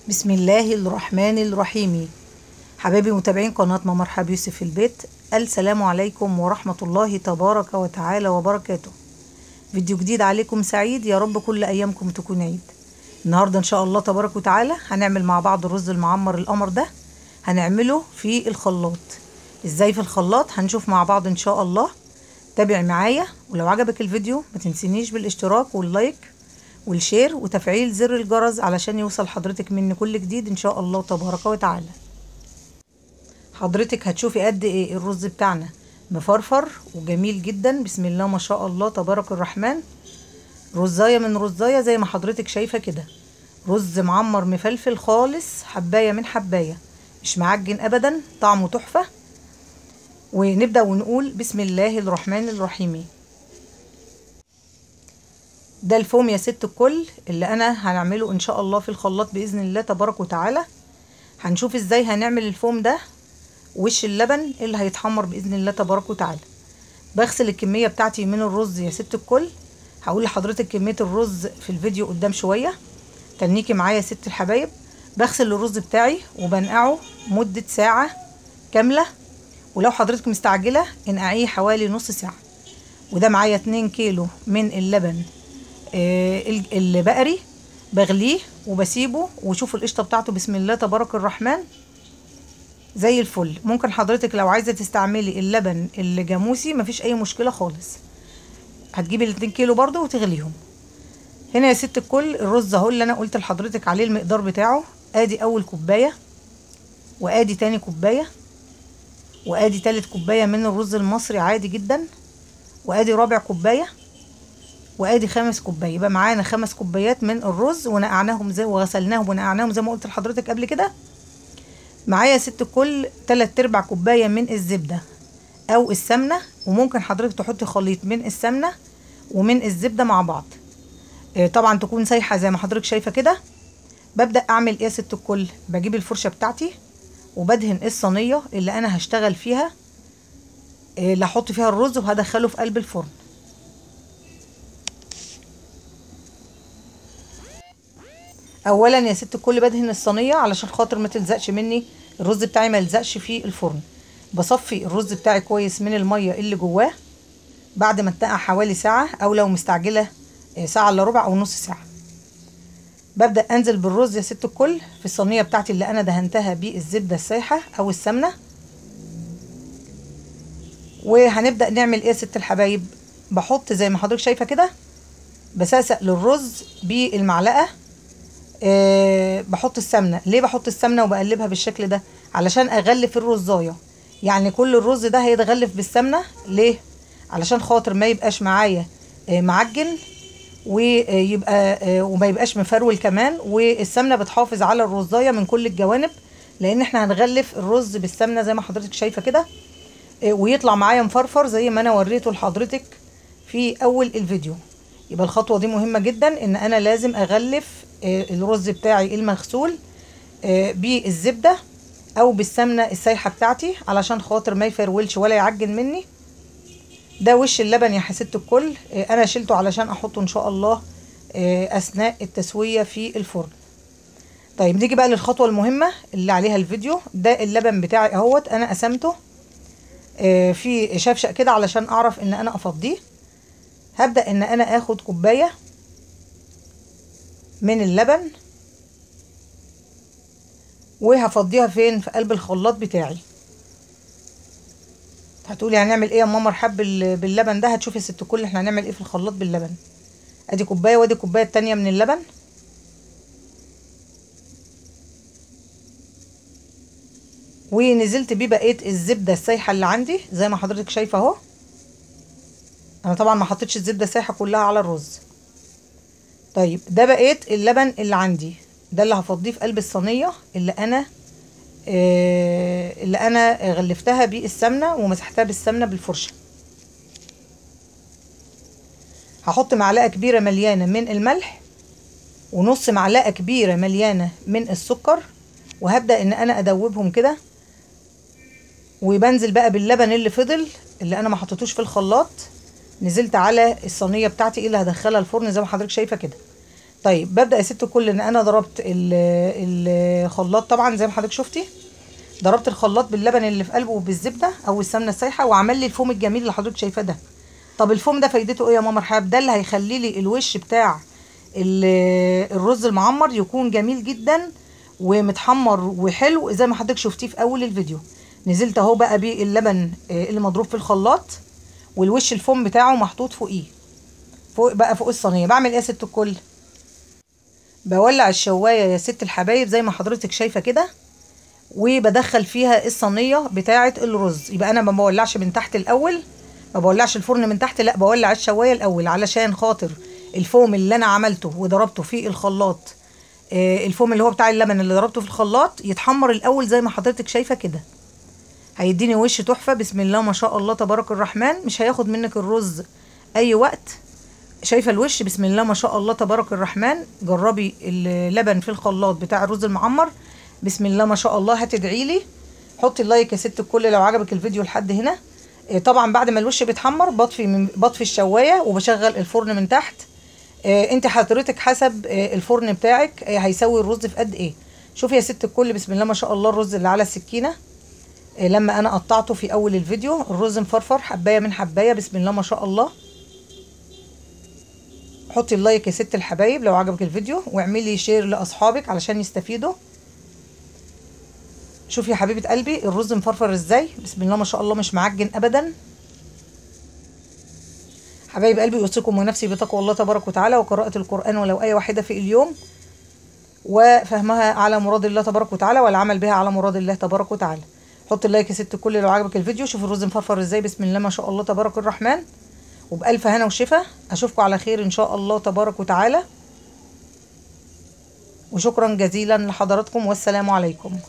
بسم الله الرحمن الرحيم. حبايبي متابعين قناة ماما رحاب يوسف في البيت، السلام عليكم ورحمة الله تبارك وتعالى وبركاته. فيديو جديد عليكم سعيد، يا رب كل أيامكم تكون عيد. النهاردة إن شاء الله تبارك وتعالى هنعمل مع بعض الرز المعمر القمر ده، هنعمله في الخلاط. إزاي في الخلاط هنشوف مع بعض إن شاء الله. تابع معايا، ولو عجبك الفيديو ما تنسينيش بالاشتراك وال like وال share وتفعيل زر الجرس علشان يوصل حضرتك مني كل جديد ان شاء الله تبارك وتعالى. حضرتك هتشوفي قد ايه الرز بتاعنا مفرفر وجميل جدا، بسم الله ما شاء الله تبارك الرحمن. رزايه من رزايه زي ما حضرتك شايفه كده، رز معمر مفلفل خالص، حبايه من حبايه، مش معجن ابدا، طعمه تحفة. ونبدا ونقول بسم الله الرحمن الرحيم. ده الفوم يا ست الكل اللي انا هنعمله ان شاء الله في الخلاط باذن الله تبارك وتعالى. هنشوف ازاي هنعمل الفوم ده، وش اللبن اللي هيتحمر باذن الله تبارك وتعالى. بغسل الكمية بتاعتي من الرز يا ست الكل، هقول لحضرتك كمية الرز في الفيديو قدام شوية، تنيكي معايا يا ست الحبايب. بغسل الرز بتاعي وبنقعه مده ساعة كاملة، ولو حضرتك مستعجلة انقعيه حوالي نص ساعة. وده معايا 2 كيلو من اللبن البقري، بغليه وبسيبه، وشوفوا القشطه بتاعته بسم الله تبارك الرحمن زي الفل. ممكن حضرتك لو عايزه تستعملي اللبن الجاموسي مفيش اي مشكلة خالص، هتجيبي ال2 كيلو برده وتغليهم. هنا يا ست الكل الرز اهو اللي انا قلت لحضرتك عليه المقدار بتاعه، ادي اول كوباية، وادي تاني كوباية، وادي تالت كوباية من الرز المصري عادي جدا، وادي رابع كوباية، وادي 5 كوباية. يبقى معانا 5 كوبايات من الرز، ونقعناهم زي وغسلناهم ونقعناهم زي ما قلت لحضرتك قبل كده. معايا يا ست الكل 3/4 كوباية من الزبدة او السمنة، وممكن حضرتك تحطي خليط من السمنة ومن الزبدة مع بعض، طبعا تكون سايحه زي ما حضرتك شايفه كده. ببدا اعمل ايه يا ست الكل؟ بجيب الفرشة بتاعتي وبدهن الصينية اللي انا هشتغل فيها، اللي هحط فيها الرز وهدخله في قلب الفرن. اولا يا ست الكل بدهن الصينية علشان خاطر ما تلزقش مني، الرز بتاعي ما يلزقش في الفرن. بصفي الرز بتاعي كويس من المية اللي جواه بعد ما اتنقع حوالي ساعة، او لو مستعجلة ساعة الا ربع او نص ساعة. ببدا انزل بالرز يا ست الكل في الصينية بتاعتي اللي انا دهنتها بالزبده السايحه او السمنة. وهنبدا نعمل ايه يا ست الحبايب؟ بحط زي ما حضرتك شايفه كده، بسقسق للرز بالمعلقه. بحط السمنة. ليه بحط السمنة وبقلبها بالشكل ده؟ علشان اغلف الرزايه، يعني كل الرز ده هيتغلف بالسمنه. ليه؟ علشان خاطر ما يبقاش معايا معجن، ويبقى وما يبقاش مفرول كمان. والسمنه بتحافظ على الرزايه من كل الجوانب، لان احنا هنغلف الرز بالسمنه زي ما حضرتك شايفه كده، ويطلع معايا مفرفر زي ما انا وريته لحضرتك في اول الفيديو. يبقى الخطوة دي مهمة جدا، ان انا لازم اغلف الرز بتاعي المغسول بالزبده او بالسمنه السايحه بتاعتي علشان خاطر ما يفرولش ولا يعجن مني. ده وش اللبن يا ست الكل، انا شلته علشان احطه ان شاء الله اثناء التسوية في الفرن. طيب نيجي بقى للخطوة المهمة اللي عليها الفيديو. ده اللبن بتاعي اهوت، انا قسمته في شفشق كده علشان اعرف ان انا افضيه. هبدأ ان انا اخد كوباية من اللبن وهفضيها فين؟ في قلب الخلاط بتاعي. هتقولي هنعمل ايه يا ماما رحاب باللبن ده؟ هتشوفي يا ست الكل احنا هنعمل ايه في الخلاط باللبن. ادي كوباية، وادي كوباية التانية من اللبن. ونزلت بيه بقية الزبدة السايحة اللي عندي زي ما حضرتك شايفة اهو. انا طبعا ما حطيتش الزبدة السايحه كلها على الرز. طيب ده بقيت اللبن اللي عندي، ده اللي هفضيه في قلب الصينية اللي انا غلفتها بالسمنه ومسحتها بالسمنه بالفرشه. هحط معلقه كبيرة مليانة من الملح، ونص معلقه كبيرة مليانة من السكر، وهبدا ان انا ادوبهم كده. وبنزل بقى باللبن اللي فضل اللي انا ما حطيتوش في الخلاط، نزلت على الصينية بتاعتي اللي هدخلها الفرن زي ما حضرتك شايفه كده. طيب ببدا يا ست الكل ان انا ضربت الخلاط طبعا زي ما حضرتك شفتي، ضربت الخلاط باللبن اللي في قلبه وبالزبده او السمنة السايحه، وعمل لي الفوم الجميل اللي حضرتك شايفاه ده. طب الفوم ده فايدته ايه يا ماما رحاب؟ ده اللي هيخلي لي الوش بتاع الرز المعمر يكون جميل جدا ومتحمر وحلو زي ما حضرتك شفتيه في اول الفيديو. نزلت اهو بقى باللبن اللي مضروب في الخلاط، والوش الفوم بتاعه محطوط فوقيه، فوق بقى فوق الصينية. بعمل ايه يا ست الكل؟ بولع الشوايه يا ست الحبايب زي ما حضرتك شايفه كده، وبدخل فيها الصينية بتاعه الرز. يبقى انا ما بولعش من تحت الاول، ما بولعش الفرن من تحت، لا بولع الشوايه الاول علشان خاطر الفوم اللي انا عملته وضربته في الخلاط، الفوم اللي هو بتاع اللبن اللي ضربته في الخلاط يتحمر الاول زي ما حضرتك شايفه كده. هيديني وش تحفة بسم الله ما شاء الله تبارك الرحمن، مش هياخد منك الرز اي وقت. شايفه الوش بسم الله ما شاء الله تبارك الرحمن. جربي اللبن في الخلاط بتاع الرز المعمر بسم الله ما شاء الله، هتدعي لي. حطي ال like يا ست الكل لو عجبك الفيديو لحد هنا. طبعا بعد ما الوش بيتحمر بطفي الشوايه وبشغل الفرن من تحت. انت حضرتك حسب الفرن بتاعك هيسوي الرز في قد ايه. شوفي يا ست الكل بسم الله ما شاء الله الرز اللي على السكينة لما انا قطعته في اول الفيديو، الرز مفرفر حبايه من حبايه بسم الله ما شاء الله. حطي ال like يا ست الحبايب لو عجبك الفيديو، واعملي share لاصحابك علشان يستفيدوا. شوفي يا حبيبه قلبي الرز مفرفر ازاي بسم الله ما شاء الله، مش معجن ابدا. حبايب قلبي اوصيكم ونفسي بتقوى الله تبارك وتعالى، وقراءة القران ولو ايه واحدة في اليوم، وفهمها على مراد الله تبارك وتعالى، والعمل بها على مراد الله تبارك وتعالى. حط ال like يا ست الكل لو عجبك الفيديو. شوف الرز مفرفر ازاي بسم الله ما شاء الله تبارك الرحمن. وبألف هنا وشفا، اشوفكم على خير ان شاء الله تبارك وتعالى، وشكرا جزيلا لحضراتكم، والسلام عليكم.